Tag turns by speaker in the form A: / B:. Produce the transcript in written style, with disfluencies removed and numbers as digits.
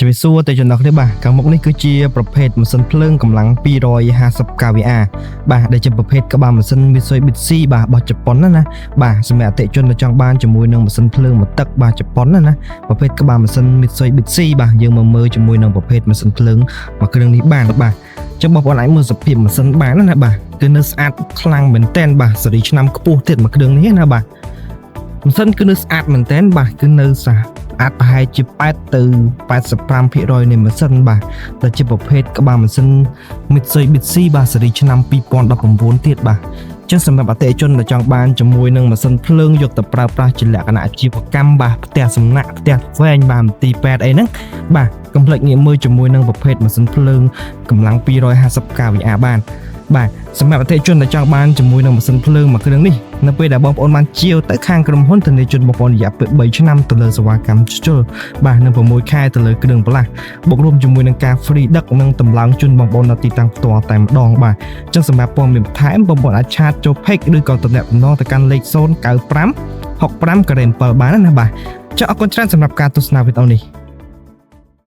A: ជំរាបសួរទៅចំណុចនេះបាទខាងមុខនេះគឺជាប្រភេទម៉ាស៊ីនភ្លើងកម្លាំង 250 kVA បាទដែលជាប្រភេទក្បាលម៉ាស៊ីន Mitsubishi បាទរបស់ជប៉ុនណាណាបាទសម្រាប់អតិថិជនដែលចង់បានជាមួយនឹងម៉ាស៊ីនភ្លើងមួយទឹកបាទជប៉ុនណាណាប្រភេទក្បាលម៉ាស៊ីន Mitsubishi បាទយើងមកមើលជាមួយនឹងប្រភេទម៉ាស៊ីនភ្លើងមួយគ្រឿងនេះបានបាទចឹងបងប្អូនអាចមើលសភាពម៉ាស៊ីនបានណាណាបាទគឺនៅស្អាតខ្លាំងមែនទែនបាទស៊េរីឆ្នាំខ្ពស់ទៀតមួយគ្រឿងនេះណាបាទម៉ាស៊ីនគឺនៅស្អាតមែនទែនបាទគឺនៅស្អាតប្រហែលជា8ទៅ85%នៃម៉ាស៊ីនបាទដែលជាប្រភេទក្បាលម៉ាស៊ីន Mitsubishi បាទស៊េរីឆ្នាំ2019ទៀតបាទចឹងសម្រាប់អតិថិជនដែលចង់បានជាមួយនឹងម៉ាស៊ីនភ្លើងយកទៅប្រើប្រាស់ជាលក្ខណៈអាជីវកម្មបាទផ្ទះសំណាក់ផ្ទះវែងបាទមន្ទីរពេទ្យអីហ្នឹងបាទកុំភ្លេចងាកមើលជាមួយនឹងប្រភេទម៉ាស៊ីនភ្លើងកម្លាំង250 kVA បានបាទសម្រាប់អតិថិជនដែលចង់បានជាមួយនឹងម៉ាស៊ីនភ្លើងមួយគ្រឿងនេះនៅពេលដែលបងប្អូនបានជាវទៅខាងក្រុមហ៊ុនធានាជូនបងប្អូនរយៈពេល3ឆ្នាំទៅលើសេវាកម្មជួសជុលបាទនិង6ខែទៅលើគ្រឿងបន្លាស់បូករួមជាមួយនឹងការ free ដឹកនិងតម្លើងជូនបងប្អូននៅទីតាំងផ្ទាល់តែម្ដងបាទអញ្ចឹងសម្រាប់ព័ត៌មានបន្ថែមបងប្អូនអាច chat ចូល page ឬក៏ទំនាក់ទំនងទៅកាន់លេខ095 65ការ៉េ7បានណាបាទចុះអរគុណច្រើនសម្រាប់ការទស្សនាវីដេអូនេះ។